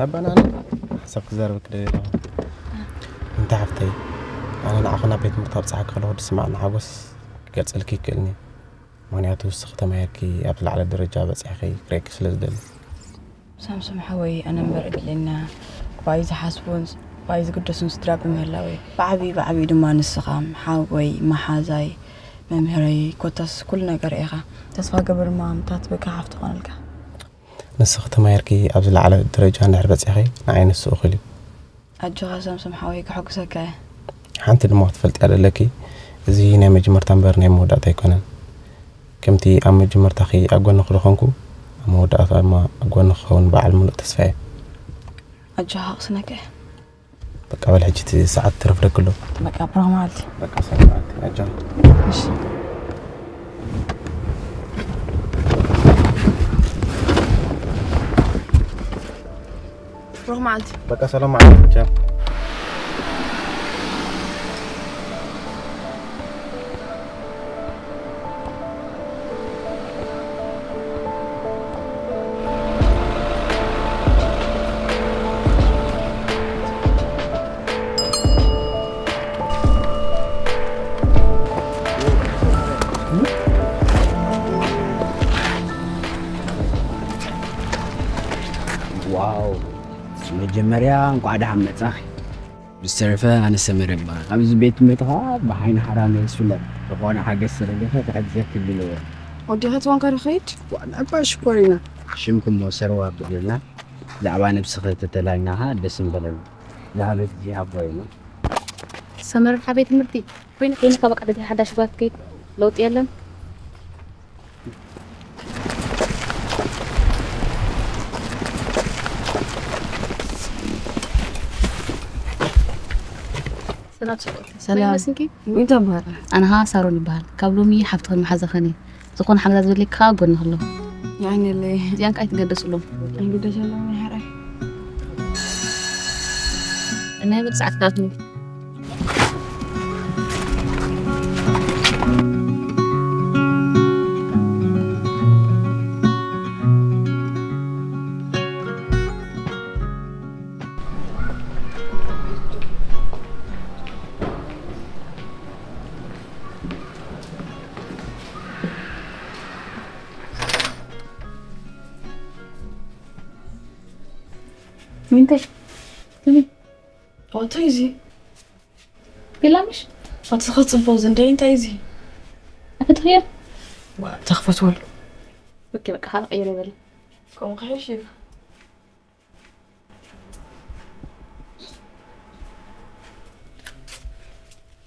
ኣባና ኣነ ሓሳብ ክዛረበክ ደልየ ኣለኹ። እንተ ሓፍተይ፣ ኣነ ንዓኹ ናብ ቤት ትምህርቲ ኣብጽሓ ከለኹ ዝስምዓኒ ሓጎስ ክገልጸልኪ ይክእልኒ። ምኽንያቱ ንስኺ ተማሂርኪ ኣብ ዝለዓለ ደረጃ በጺሕኺ ክርእየኪ ስለ ዝደሊ። ሳምሶም ሓወይ፣ ኣነ እምበር እድለኛ ባይ ዝሓስቡን ባይ ዝግደሱን ስድራ ብምህላወይ፣ ብዓብዪ ብዓብዪ ድማ ንስኻ ሓወይ፣ መሓዛይ፣ መምህረይ፣ ኮታስ ኩሉ ነገር ኢኻ። ተስፋ ገብር ድማ ምታት ብካ ሓፍቲ ኾነልካ። ንስኺ ተማሂርኪ ኣብ ዝለዓለ ደረጃ እንድሕር በጺሕኺ፣ ንዓይ ንሱ እኹል እዩ። ኣጆኻ ሳምሶም ሓወይ፣ ከሐጉሰካ እየ። ሓንቲ ድማ ክትፈልጥያ ዘለኪ፣ እዚ ናይ መጀመርታ እምበር ናይ መወዳእታ ኣይኮነን። ከምቲ ኣብ መጀመርታኺ ኣብ ጎንኺ ዝኾንኩ፣ ኣብ መወዳእታ ድማ ኣብ ጎንኺ ክኸውን በዓል ምሉእ ተስፋ እየ። ኣጆኻ ክስነካ እየ። በቃ በል ሕጂ እቲ ሰዓት ትረፍረክ ኣሎ። በቃ ብሩኽ መዓልቲ። በቃ ሰላም መዓልቲ። ኣጆኻ። እሺ። ብሩኽ መዓልቲ። በቃ ሰላም መዓልቲ። ቻው። ዋው፣ መጀመርያ እንቋዕ ደሓን መጻኺ። ብዝተረፈ ኣነ ሰመረ እባ ኣብዚ ቤት ትምህርቲ ኸዓ ብዓይኒ ሓራምዝ ዝፍለጥ ዝኾነ ሓገዝ ተረገፈ ክሕግዘኪ ድልዎ። ወዲኻ ትኾንካ ዶ ኸይድ? ዋላ እባ ሽኮሪና። ሽምኪ እሞ ሰርዋ ኣብልና። ብዛዕባ ነብስኺ ተተላልና ኸዓ ደስ ምበለና። ዝሃበኪ ኣቦ ኢና። ሰመረ ሓቤት ትምህርቲ ኮይነ ኮይነ ካብ ቀደም ሓዳሽ ጓል ትከይድ ለውጢ የለን። ሰላም ሰላም። ሰላም። ወይ መስንኪ? ዊንታ እበሃል። ኣነኻ ሳሮን ይበሃል። ካብ ሎሚ ሓፍትኽን መሓዛኽን እየ። ዝኾነ ሓገዝ ዘድልየካ ኣብ ጎንኺ ኣለኹ። የቐንየለይ። እዚኣን ከኣ ኣይትገደስሎም። ኣይግደሰሎም፣ ናይ ሓራይ። ናይ ብር ሰዓትታት ምንታይ? ከመይ? እንታይ እዚ? ቢላ ምሽ? ኣቲ ኸጽቦ እዚ እንደ እንታይ እዚ? ኣፈትኽዮ? ዋ፣ ተኽፈትወሉ። ኦኬ፣ በቃ፣ ካልእ ቀይረ በለ። ከምኡ ክሕሽ እዩ።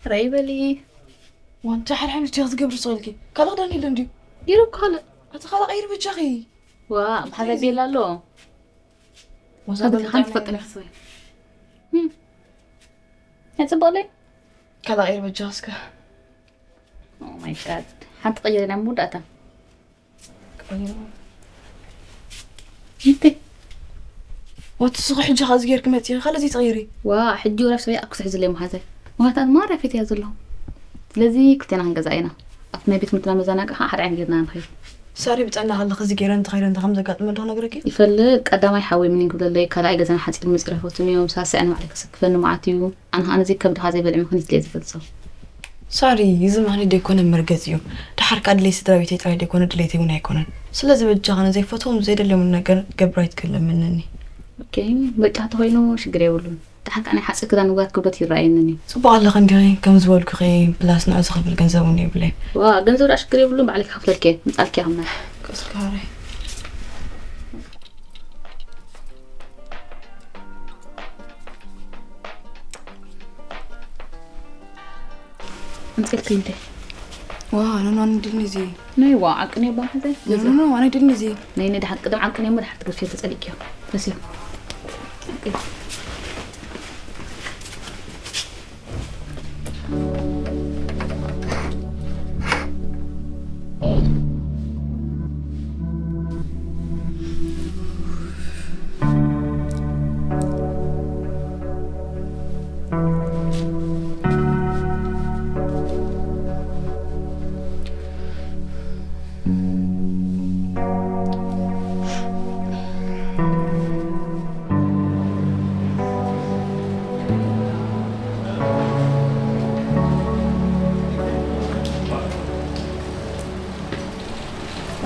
ራይ በሊ። ዋንታ ሓድሓድ ትያት ዝገብር ሰልኪ። ካልእ ክዳን የለን ድዩ? ይሩ ካልእ። ኣቲ ካልእ ቀይር በጃኺ። ዋ፣ ኣብ ሓደ ቤላ ኣሎ። ወዛ ሓንቲ በልጣ ሓንቲ ፈጥነ ክስሪ። ህም። ናይ ጽቡቕ ለይ? ካልእ ቀይር በጃ እስከ። Oh my God። ሓንቲ ቀይር ናይ መወዳእታ። ቀይር። እንተ። ወቲ ስኹ ሕጂ ኻዚ ጌርክ መጺኺ፣ ካልእ ዘይትቐይሪ? ዋ፣ ሕጂ ወላ ሰበይ ኣኩስ ሕዚ ለይ መሓዘ። ምኽንያቱ ኣነ ማራ ፊት እያ ዘለኹ። ስለዚ ክልቴና ክንገዛ ኢና። ኣብቲ ናይ ቤት ትምህርትና መዘናግዒ ኸዓ ሓደ ዓይነት ጌርና ንኸይድ። ሳሪ ብጥዕና ከለኺ እዚ ገይረ እንተኸይደ እንታይ ከም ዘጋጥመ ዶ ክነግረኪ? ይፈልጥ፣ ቀዳማይ ሓወይ ምኒን ክብለለይ፣ ካልኣይ ገዛና ሓጺር መጺር ኣይፈቱን እዮም፣ ሳልሳይ ኣነ ባዕለይ ከሰክፈኒ መዓት እዩ። ኣነ ኸኣ ነዚ ከብድኻ ዘይበልዕ ምኽንያት ስለ ዝፈልጾ። ሳሪ፣ እዚ ማለት ደይኮነ መርገጺ እዩ። ደሓር ከኣ ድሌት ስድራ ቤተይ ጥራይ ደይኮነ ድሌተይ እውን ኣይኮነን። ስለዚ በጃኻ ንዘይፈትዎም ዘይደልዮምን ነገር ገብር ኣይትከለምንኒ። ኦኬ፣ በቃ ተኾይኑ ሽግር የብሉን። ደሓር ከኣ ናይ ሓጺር ክዳን ምግባር ክብደት ይረኣየንን እዩ። ጽቡቕ ኣለኺ እንዲኺ፣ ከም ዝበልኩኺ ፕላስ ንዑ ዝኸፍል ገንዘብ እውን የብለይን። ዋ፣ ገንዘብ ደኣ ሽግር የብሉን፣ ባዕለይ ክኸፍለልኪ እየ። ምጻልኪ እየ ከምና። ቀስካረ። ኣምጺእልኪ እንዴ? ዋ፣ ኖ፣ ኖ፣ ኣነ ድልኒ እዚ። ናይ ዋ፣ ዓቅን እየ ባንክ ዘይ? ኖ፣ ኖ፣ ኖ፣ ኣነ ድልኒ እዚ። ናይ፣ ናይ ደሓን ቅድም ዓቅን እየ፣ እሞ ደሓር ትገዝፍዮ ተጸሊእክዮ። ተስዮ። ኦኬ።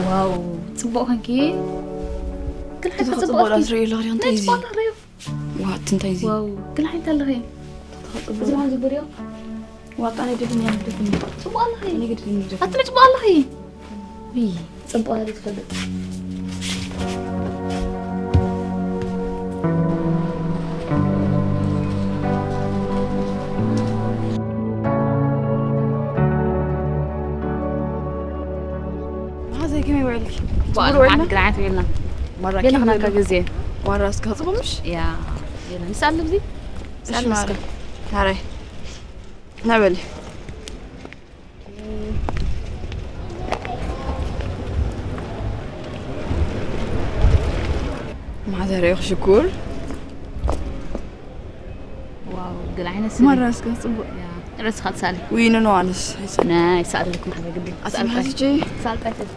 ዋው፣ ጽቡቕ ኮንኪ። ግን ሓንቲ ጽቡቕ ጽቡቕ ኣለኪ። ዳስ ርእዩ ኣለኺ፣ እንታይ ናይ እዚ? ጽቡቕ ኣለኺ። ዋት፣ እንታይ እዚ? ዋው፣ ግን ሓንቲ ኣለኺ። ጽቡቕ። እዚ ማን ዝብርዮ? ዋጣ ናይ ደፍን፣ ያ ደፍን። ጽቡቕ ኣለኺ። እኔ ግድ እኔ ደፍን። ኣትነ ጽቡቕ ኣለኺ። ውይ፣ ጽቡቕ ኣለኺ ትፈልጥ። መሓዘይ ከመይ ውዕልኪ? በዓል ጽቡቅ ውዕልና? መዓልቲ ግርዓት ውዕልና። ማራ ቤላ ኪም ክናካ በሉ። ግዜ። ማራ እስከ ጽቡቅ ምሽ? ያ። ቤላ፣ ንስኣል ንብዚ? እሺ፣ ስኣል ማራ። እስከ። ሃራይ። ና በሊ። መሓዛ ርኢኹ ሽኩር። ዋው፣ ገለ ዓይነት ስኒ። ማራ እስከ ጽቡቅ። ያ፣ ርእስኻ ትሳሊ። ውይ፣ ኖ፣ ኖ፣ ኣነስ ኣይሳል። ናይ፣ ይሳል ኣለኩም ሓደ ግዲ። ኣቲ ስኣል መሓዚ ጥራይ። ጂ? ስኣል ጥራይ።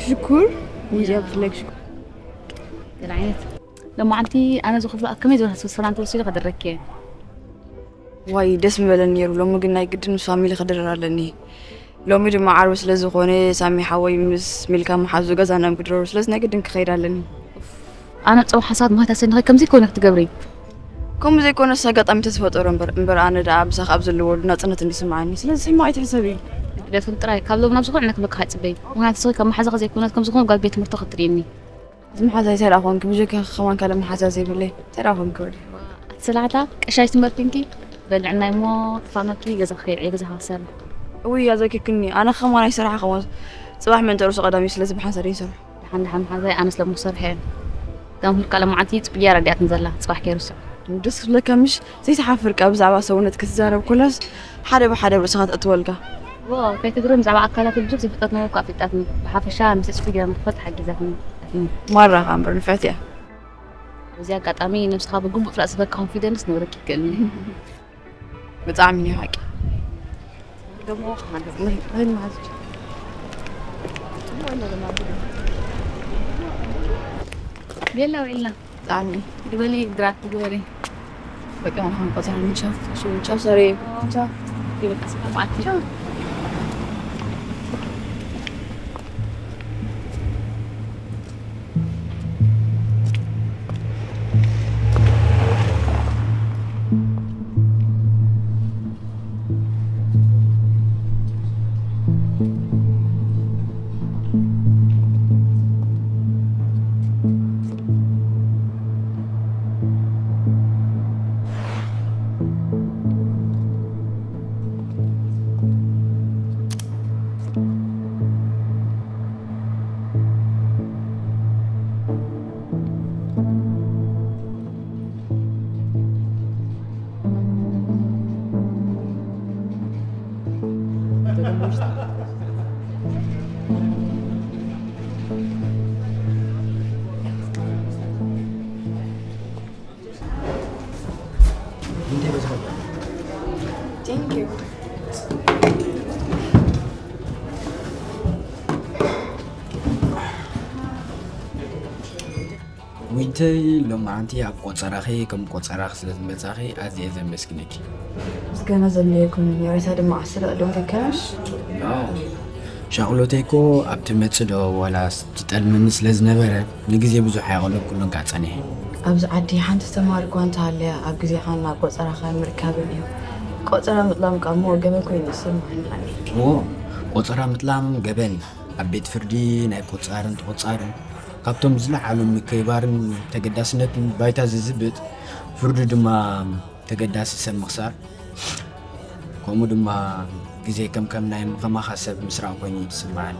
ሽኩር፣ ሚድያ ብፍላይ ሽኩር። ገለ ዓይነት ሎማዓንቲ ኣነ ዝኸፍሎ ኣብ ከመይ ዝበለ ሰላም ተወሲዱ ከደረክየ። ዋይ፣ ደስ ምበለኒ ነይሩ። ሎሚ ግን ናይ ግድን ምስ ፋሚሊ ክድረር ኣለኒ። ሎሚ ድማ ዓርቢ ስለ ዝኾነ፣ ሳሚ ሓወይ ምስ ሚልካ መሓዙ ገዛና እዮም ክድረሩ። ስለዚ ናይ ግድን ክኸይድ ኣለኒ። ኣነ ኣብ ጸባሕ ሓሳባት ማታ ሰኒኸ ከምዚ ኮነ ክትገብሪ። ከምኡ ዘይኮነስ ኣጋጣሚ ተዝፈጠሮ እምበር፣ እምበር ኣነ ደኣ ብሳኻ ኣብ ዘለዎ ናጽነት እንዲስምዓኒ። ስለዚ ሕማቕ ኣይትሕሰቢ። ግደፍን ጥራይ ካብ ሎም ናብ ዝኾነ ዓይነት ክብለካ ኣይጽበይ። ምኽንያቱ ንስኺ ካብ መሓዛኺ ዘይኮነት ከም ዝኾነ ጓል ቤት ትምህርቲ ክትርእይኒ። እዚ መሓዛይ እንታይ ደኣ ኮንኪ? ብጀካ ከማን ካልእ መሓዛ ዘይብለይ እንታይ ደኣ ኮንኪ ወዲ? ኣቲ ስላዕታ ቀሻይ ትመርኪንኪ በልዕናይ እሞ ትፋኖኪ ገዛ ክኸይድ እየ ገዛ ክሰርሕ። እውይ ኣዘኪርክኒ። ኣነ ከማን ኣይሰራሓ ከማን ጽባሕ ምእንቲ ርእሱ ቀዳሚ ስለዚ ብሓንሳብ ይሰርሕ። ደሓን ደሓን መሓዛይ ኣነስ ሎም ክሰርሕ እየ። ከም ሁልቃ ለማዓንቲ ጽብያ ረዲኣትን ዘላ ጽባሕ ከይርስዖ። ደስ ክብለካ ምሽ? ዘይትሓፍር፣ ካብ ብዛዕባ ሰውነት ክትዛረብ ኮላስ ሓደ ብሓደ ኣብ ርእስኻ ተእትወልካ። ዎ፣ ከይትግርም ብዛዕባ ኣካላት ብዙሕ ዘይፍልጠት ነገር እኳ ኣፍሊጣትኒ። ብሓፈሻ ምስ ጽፍያ ምኽፈት ሓጊዛትኒ። ማራ ኸኣ እምበር ንፍዕቲ እያ። በዚ ኣጋጣሚ ነብስኻ ብግቡእ ፍላጥ ዝበካ ኮንፊደንስ ንብረክ ይክእልኒ። ብጣዕሚ እዩ ሓቂ። ቤላ ዌላ። ብጣዕሚ። ግበሊ ድራፍት ግበሊ። በቃ ንሓን ቆጸራ ንቻው፣ ቻው ሰሪ። ቻው። ይበቃ ሰላም። ቻው። ዊንተይ፣ ሎማዓንቲ ኣብ ቆጸራኺ ከም ቆጸራኺ ስለ ዝመጻኺ ኣዝየ ዘመስግነኪ። ምስጋና ዘድልዮ ኣይኮነን፣ ይቕሬታ ድማ ኣስልዕ ዶ ተከራሽ? ኖ። ሻቕሎተይ እኮ ኣብ ትመጽእ ዶ ዋላስ ትጠልመኒ ስለ ዝነበረ፣ ንግዜ ብዙሕ ኣየቕለብኩሉን ከኣ ጸኒሐ። ኣብዚ ዓዲ ሓንቲ ተማሪ እኳ እንተሃልያ፣ ኣብ ግዜኻን ኣብ ቆጸራኻን ምርካብን እዩ። ቆጸራ ምጥላም ከኣ እሞ ገበን ኮይኑ ይስምዓኒ። እዎ፣ ቆጸራ ምጥላም ገበን ኣብ ቤት ፍርዲ ናይ ቆጻርን ተቖጻርን ካብቶም ዝለዓሉ ምክብባርን ተገዳስነትን ባይታ ዝዝብጥ፣ ፍርዱ ድማ ተገዳሲ ሰብ ምኽሳር፣ ከምኡ ድማ ግዜ ከም ከም ናይ ከማኻ ሰብ ምስራቕ ኮይኑ እዩ ዝስምዓኒ።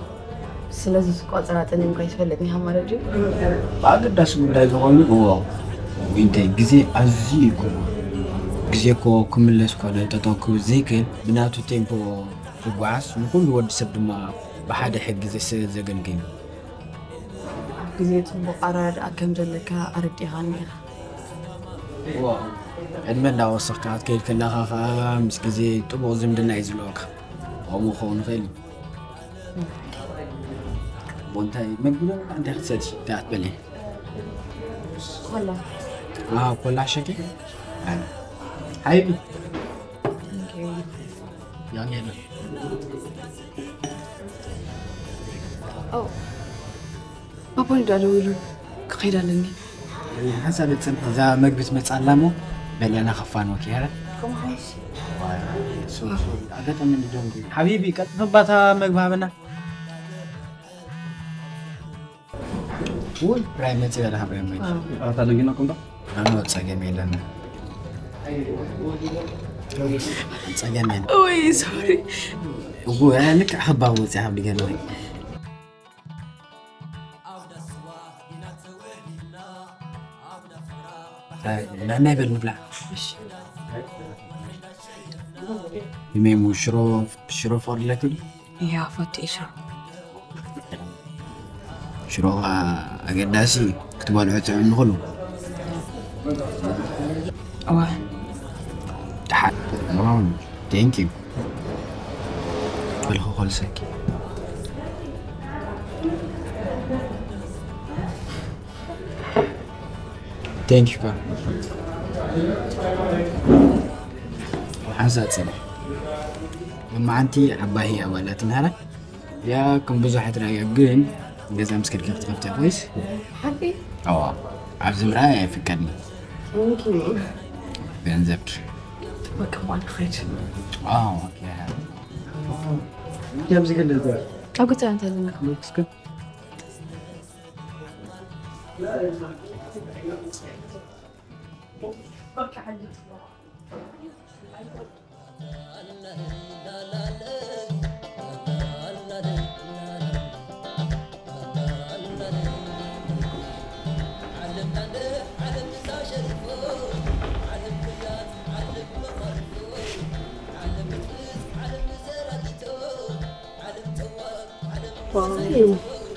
ስለዚ ቆጸራ ጠሊምካ ኣይትፈልጥን ኢኻ ማለት ድዩ? ብኣገዳሲ ጉዳይ ዝኾኑ፣ እዎ፣ ዊንተይ፣ ግዜ ኣዝዩ እዩ ክቡር። ግዜ እኮ ክምለስ ኮነ ጠጠው ክብል ዘይክእል፣ ብናቱ ቴምፖ ክጓዓዝ፣ ንኹሉ ወዲ ሰብ ድማ ብሓደ ሕጊ ዘሰ-፣ ዘገልግል እዩ። ግዜ ጽቡቕ ኣረዳድኣ ከም ዘለካ ኣረዲኻኒ ኢኻ። ዕድመ እንዳወሰኽካ ክትከይድ ከለኻ ከዓ ምስ ግዜ ጥቡቕ ዝምድና እዩ ዝህልወካ። ከምኡ ክኸውን ይኽእል እዩ። እንታይ መግቢ ዶ እንታይ ክትሰቲ እንታይ ክትበሊ? ኮላ አዎ ኮላ ሸቂ ሓይቢ ያኔ ነው። ኣቦን ዳደው ኢሉ ክኸይድ ኣለኒ። ሓንሳብ ጽንሕ እዛ መግቢ ትመጽእ ኣላ እሞ በሊዕና ከፋንወኪ። ኣጋጣሚ ሓቢቢ ቀጥታ ባታ መግቢ ሃበና። ውይ ራይ መጽእ በላ ሃበና። ኣታ ደጊና ቁምጣ ኣኖ ጸገም የለን። ጸገም የለን። ወይ ሶሪ እጉ ልክዕ ክባብ ወጽእ ሃብ ድገርመኝ። ናናይ በል ንብላ። ሜሙ ሽሮ ሽሮ ፈርድለኪ ዶ? ያ ፈትኢሻ ሽሮ ኣገዳሲ ክትበልዑ ጥዑም ንኹሉ። እዋ ደሓን። Thank you። በልኹ ኮልሰኪ። Thank you ካ ሓንሳ ጽንሕ። መዓንቲ ዓባይ ኣባላት ናራ ያ ከም ብዙሓት ራያ ግን ገዛ ምስ ከድካ ክትከፍትያ ኮይስ ሓቂ ኣዋ ኣብዚ ምርኣይ ኣይፍቀድን Thank you ገንዘብኪ በቃ ኳን ኸይድ ኣዎ ኦኬ ከምዚ ገለ ኣብ ገዛ እንታይ ዘለና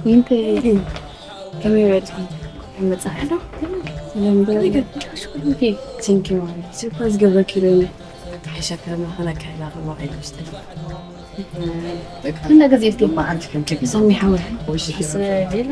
Inte ከመይ በልኪ? መጻሕዶ ለምበሪ ገዳሽ ኩሉኪ ሲንኪ ማለት ሱፐር ዝገብረኪ ለኒ ሓይሻ ከመ ከነካይላ ከመ ቀይሽ እንደ ጊዜ እስኪ ሰሚ ሓወ ሌላ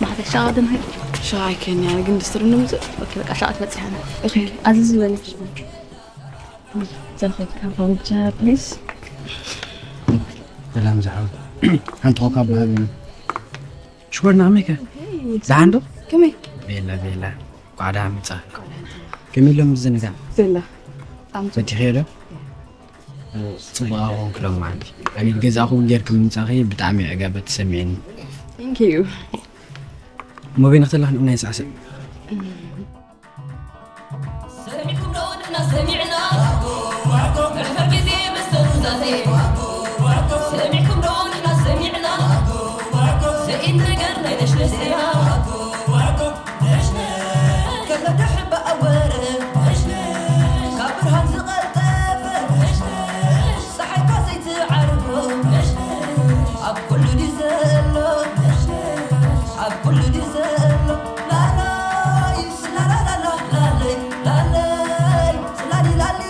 ማሕተሻ ድንሀይ ሻይ ከንያ ግን ድስትር ንምጽእ በቃ ሻዓት በጽሐና ኣዚ ዝበለች ዘኸካ ፎንቻ ፕሊስ ሰላም ዝሓወት ሓንቲ ኮካ ብሃብኒ ሽኮር ናመይከ ደሓን ዶ ከመይ ቤላ ቤላ ቋዳ ምጻ ከመይ ኢሎም ዝንጋ ዘላ ፈቲኸዮ ዶ ጽቡቕ ኣኹም ክሎም ማለት ኣነ ገዛኹም ጌርኩም ምጻኺ ብጣዕሚ ዕጋበት ተሰሚዕኒ Thank you ሙቪ ንክትላኽ ንዑ ናይ ሳዕስዕ ሰሚዕኩም ዶ ንሕና ሰሚዕና መሕፈር ግዜ መሰሉ ዛዜ ሰሚዕኩም ዶ ንሕና ሰሚዕና ዘኢድ ነገር ናይ ነሽነሽ እያ ከለዶ ሕባ ኣወረ ካብ ብርሃን ዝቐልጠፈ ፀሓይካ ዘይትዓርቦ ኣብ ኩሉ ድዩ ዘሎ ኣብ ኩሉ ድዩ ዘሎ ላላይ ስላላላላ ላለይ ላለይ ስላሊ ላሊ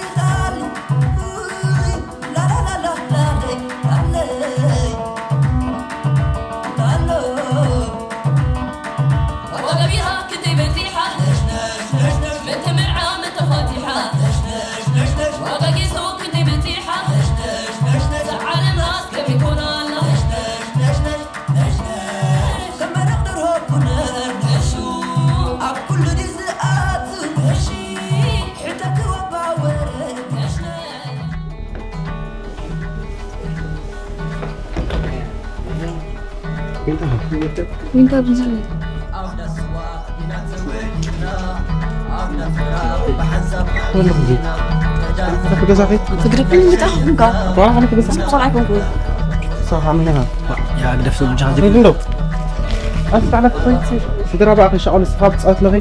ዊንታ ብዙሕ እዩ። ወለኹ ዚ ገዛኺ ትግደፍኒ ብጣዕሚ እኳ ዋላ ሓንቲ ገዛ ቆልዓ ኣይኮንኩን። ሰኻ ምንኻ ያ ግደፍ ዝብጃ ሪድ እንዶ ኣስታዕላ ክፈይት ስድራ ብኣኺ ሻቕሉ ስኻ ብጻወት ለኺ